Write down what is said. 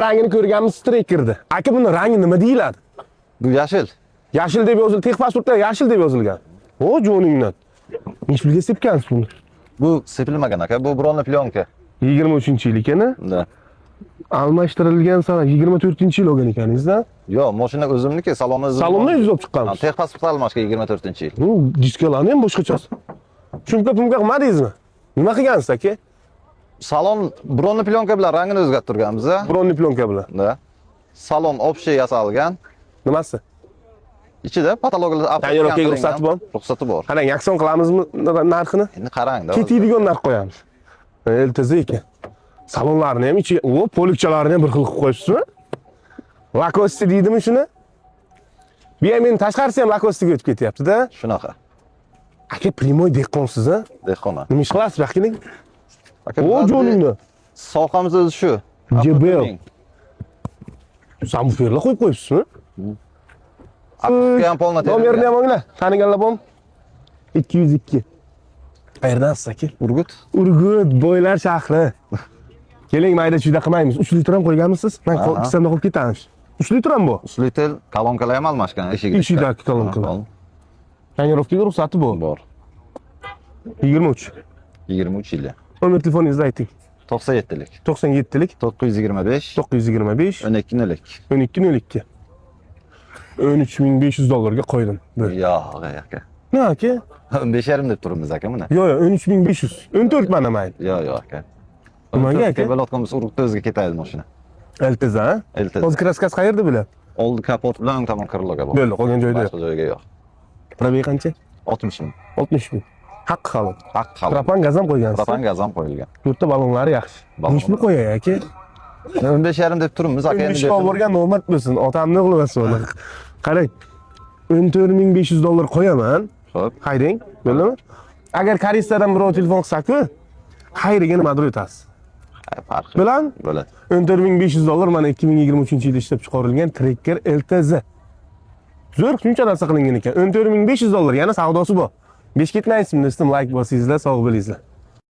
Rangini ko'rganmiz Tracker'da. Aka, buni rangi nima deyiladi? Bu yashil. Yashil deb yozilgan, texpasportda yashil deb yozilgan. O, joningdan. Nechi pulga sepgansiz buni? Bu sepilmagan, aka, bu бронеплёнка. 23-yil ekan. Да. Almashtirilgan sana 24-yil olgan ekaningiz-da. Yo'q, mashina o'zimniki, salonni o'zim. Salonni o'zingiz olib chiqqanmiz. Texpasport almashgan 24-yil. Bu diskalarni ham boshqachasi. Шумка pumka qilmadingizmi? Nima qilgansiz, aka? Salon бронеплёнка bilan rangini o'zgartirganmiz, a? Бронеплёнка bilan. Да. Salon общий yasalgan. Nimasi? Ichida потолок lar. Тонировка ga ruxsati bormi? Ruxsati bor. Qarang, yakson qilamizmi narxini? Endi qarang-da. Ketiydigan narx qo'yamiz. LTZ ekan. Salonlarni ham ichiga, o, полочка larini ham bir xil qilib qo'yibsizmi? Lacoste deydimi shuni? Bu ham endi tashqarisi ham Lacoste'ga o'tib ketyapti-da. Shunaqa. Aka, прямой dehqonsiz, a? Dehqon. Nima ish qilasiz, bu yoqqa keling? Aka, O, bizlarni joningni. sohamiz o'zi shu. JBL. Subwooferlar qo'yib qo'yibsizmi? Akustika ham полный. Nomerini ham olinglar. Taniganlar bormi? 202. Qayerdansiz, aka? Urgut. Urgut, boylar shahri. Keling, mayda chuyda qilmaymiz. 3 litr ham qo'yganmisiz? Men Aha. kissamda qo'yib ketamiz. 3 litr ham bu. Усилитель, kolonkalar ham almashgan eshigida. Eshigidagi kolonkalar. Тонировка ga ruxsati bor. Bor. 23. 23 yil. Nomer telefoningizni ayting. 97lik. 97lik. 925. 925. 12 02. 1202. 13 500 dollarga qo'ydim. Bo'l. Yo'q, aka. Nima, aka? 15,5 deb turibmiz, aka, buni. Yo'q, 13 500. 14 mana, mayli. Yo'q, aka. Nimaga, aka? Bo'layotgan bo'lsa, Urgutda o'ziga ketadi mashina. LTZ, ha? LTZ. Hozir краска si qayerda bo'lyapti? Oldi kapot bilan o'ng tomon крыло ga bor. Bo'ldi, qolgan joyda yo'q. Boshqa joyga yo'q. Пробег qancha? 60 ming. 60 ming. Haqqi halol. Haq halol. Propan gaz ham qo'ygansiz. Propan gaz ham qo'yilgan. To'rtta balonlari yaxshi. Balon. Nechi pul qo'yay, aka? 15,5 deb turibmiz, aka, endi. 15 olib borgan nomard bo'lsin. Otamni o'g'li emas uni. Qarang. 14 500 dollar qo'yaman. Xo'p. Haydang, bo'ldimi? Agar Karistadan birov telefon qilsa-ku, xayriga nimadir o'tasiz. Farqi. Bilan Bo'ladi. 14 500 dollar, mana 2023-yilda ishlab chiqarilgan Tracker LTZ. Zo'r, shuncha narsa qilingan ekan. 14 500 dollar, yana savdosi bor. Besh ketmaysizmi, do'stim, like bosingizlar, sog' bo'lingizlar.